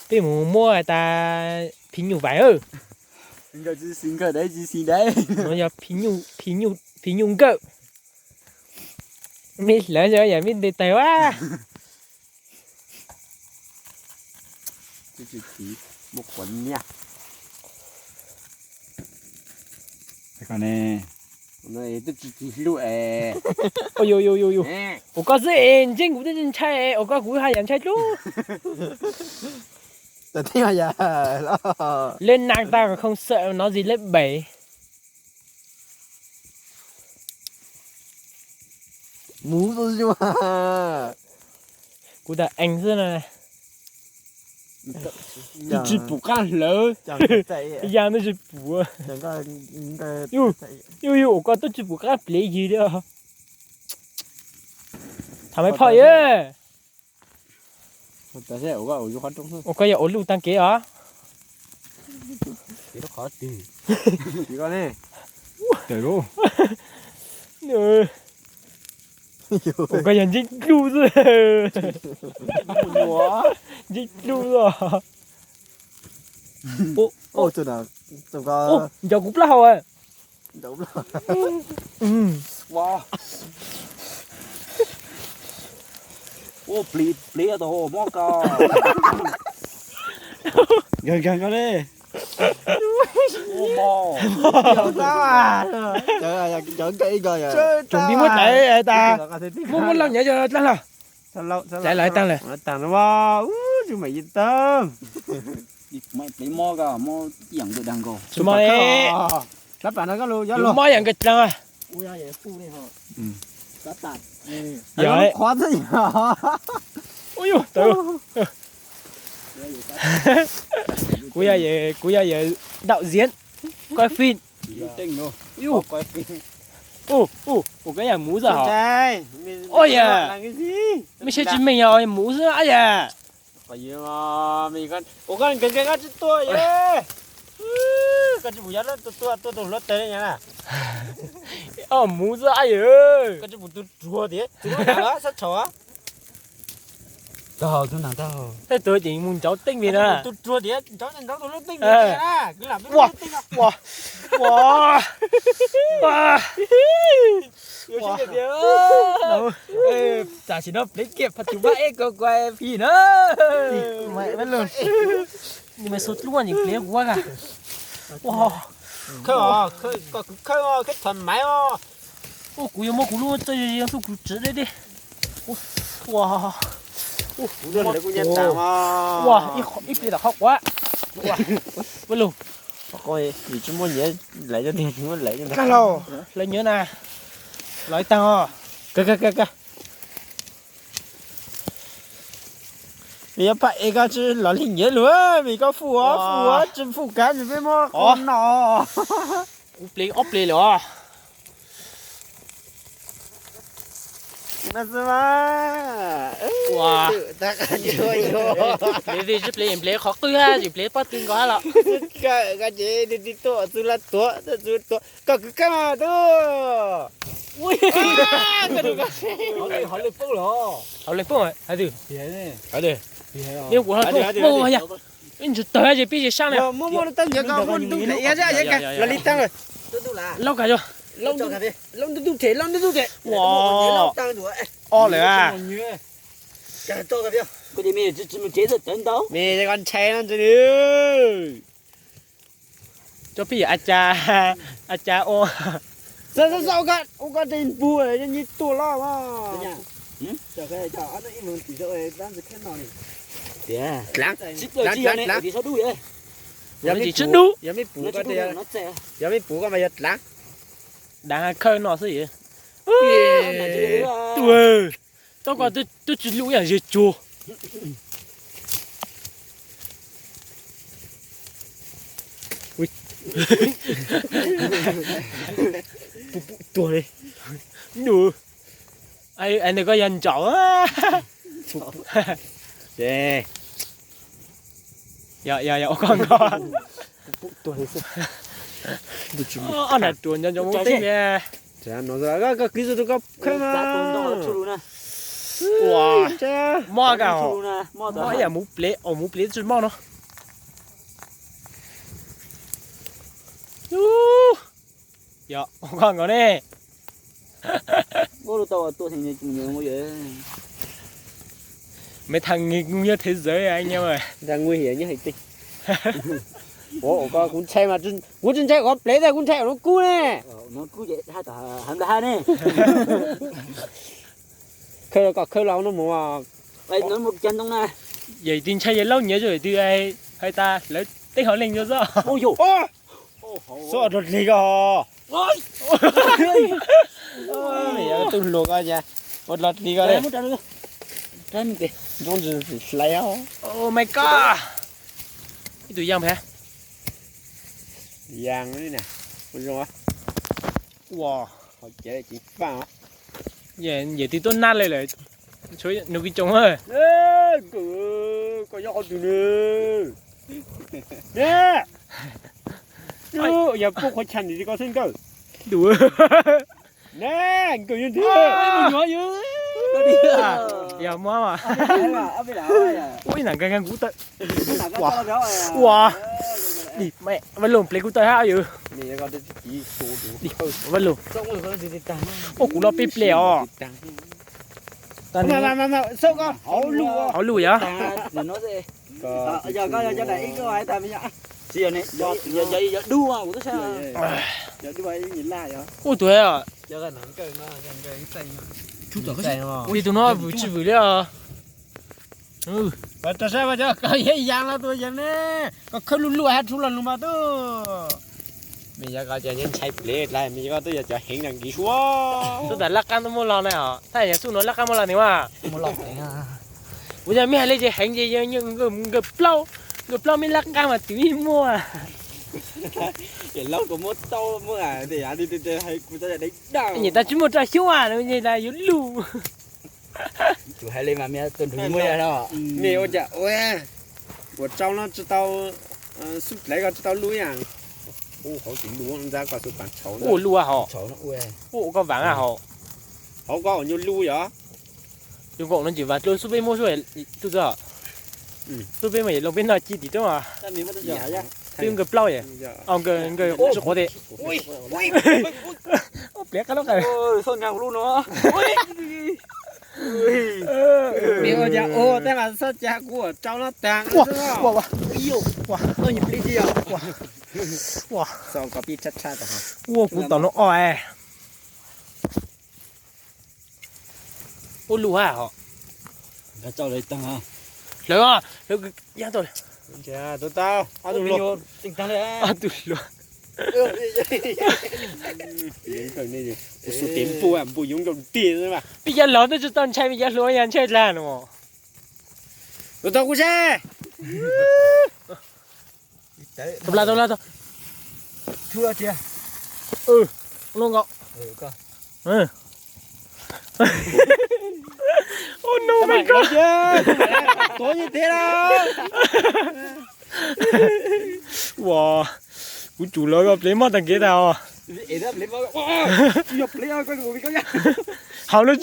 Peb mus muab tas phim nyuj vais. No yog phim nyuj nkawm. Me hlawv yam me nte taws a. Ua koj xwb es ntseeg kuv twb ntshai, ua koj kuv haj yam ntshai dlub. Leb nag tag không sợ nói gì leb bảy. Kuv tas ees xwb na. Twb tsis pum qab hlawv. Yag twb tsis pum. Yus, yus, ua koj twb tsis pum qab plev yig li. Tham me phoj yog. Ua koj yog ua luj tag kev os. Ua koj yog ntsib dluj xwb. Ntsib dluj xwb. Nco kuv plaub hau. Tsoom pib muab tais tas, muab muab lauj nyav yog dlaab hlau. Txais lawv taag lawm. Mob yam nkawd dlaag. Kuv yog, kuv yog đạo diễn, quay phim. Ua koj yog muv xwb hos. Ua yam, mej saib tsis meej yog muv xwb a yam. Muv xwb a yam. Tej tug ces mus ncav teej vim na. Tam sim no plev kiag pha tus mab eb ko kuv phim na. Xub dluab nyeem plev quav a. Khawb, khawb thom maiv os. Ua kuv yuav muab kuv lub txawj zoo zoo xub kuv tsev deb deb. Ua, ib pliag tom qhov quav. Ua lug. Tsis muaj nyiav, lawv cov tiag tsis muaj lawv. Kag lauj, lawv nyiav na. Lawv taag os. Nws yuav pab es koj tsis los li nyiav lug, vim koj fum os, fum os, tsis fum kav nws peb muab qhov no. Kuv plev ob plev lawm os. Ua, plev vij tsis plev, plev qhov qwj hab, tsis plev pob tw nkaus hab los. Koj kwv kab mas tub. Hauv lej poob hais twg? Ib ntsis tawg ces pib sab na. Lauj kag, lauj ntuj teg, lauj ntuj teg. Ua, ob lawm a. Me koj ntshai no ntse li. Cov pib yog a cas, a cas ua. Ua koj tseem pug nyi tuaj los. Dlav, dlav, dlav. Yog mej pug, yog mej pug koj mas yog dlav. Dav khawb no xwb. Tub koj twb tsis lub ib yam zig tsuag. Tuag li. Nws koj yog ntsaum. Yog, yog, yog ua koj nkaus. Ob nam ruam nco nco muab teb me. Koj kwv tug rau koj khawb mas. Ua, mob ka hos. Mob ib yam mus plev, ua mus plev tsis mob no. Yog, ua koj nkaus ne. Mấy thằng nghịch ngu nhất thế giới anh em ơi. Ra nguy hiểm nhất hành tinh. Ủa, ủa, kuv ntshai mas, kuv tsis ntshai qhov plev, kuv ntshai ua no kub ne. Khawb los kom khawb los no mus. Yog twg ntshai yawg laub nyiav zoo twg hais tas lawv teb hauv leej yog xwb. Xub dog dlig ko. Yog tub hluas ko cas ua dog dlig ko li. Ntsuab ntsis hlais. Oh my god. Ib tug yaj phem. Yaj li na. Ua, hauv cev ceev faj. Yawm twg tuaj nab li lawm. Nug kis tsoom. Koj nyob qhov twg ne? Ne, yog puab qhuav cham ntawm ko xwb nkawd. Ne, nkawd yog ntag. Yog muab mas. Ua ib ntam nkeeg nkeeg kuv tawm. Ua, Vaj Lug plev kuv tawm hab yawg. Vaj Lug, ua kuv los peb ple os. Hauv lug yog. Ua tus, ua tus no vwm tsis vwm li os. Rau sab mas cov koj yeej yas los tus yees ne, koj khawb luj luj hab tshub los lug mas tub. Mej yog koj ces yeej ntshai plev dlai, mej yog koj twb yog cov heev na nkiv suab. Tub tas laj qab tub muaj los na os, thaj yog txuj nuav laj qab muaj los ntawd mas. Kuv yog mej hais li ces heev ces nkawd plaub, nkawd plaub mej laj qab mas twm yeej muaj. Laub kuv muab tau muab kuv tau deev daj. Nyem tas tsis muaj rau xyuab a, nyem tas yuav luj. Tus hais li mas mej tus nrug muaj yog no. Mej ua cas ua, ua tsau no tsis tau, xub dlaiv ko tsis tau luj ib yam. Ua luj hos. Ua koj vaam hos. Hauv koj ua nyuag luj yog. Yus nkaum no ntsis vaam dlua xub peb muab xub, tub txog. Xub peb mas yog loo peb noj ci tim roob. Twb nkawd plaub yom. Nkawd tsis quav tes. Pliav qab lub qas. Mej ua cas ua tej mas txhob cas kuv ua tsau no taag. Ua kuv tom no os. Ua luj hos. Hlawv, hlawv ya tau. Ob tug hluas. Peb yav hluas twb tsis tau ntshai, peb yav hluas yog ntshai dlaag no. Tus tau kuv seb. Tau, tau, tau. Lub nkaus. Oh no my god. Tuav yeej tiag lawm. Ua, kuv tsum lawv ko plev mob taag kev tag os. Hauv lub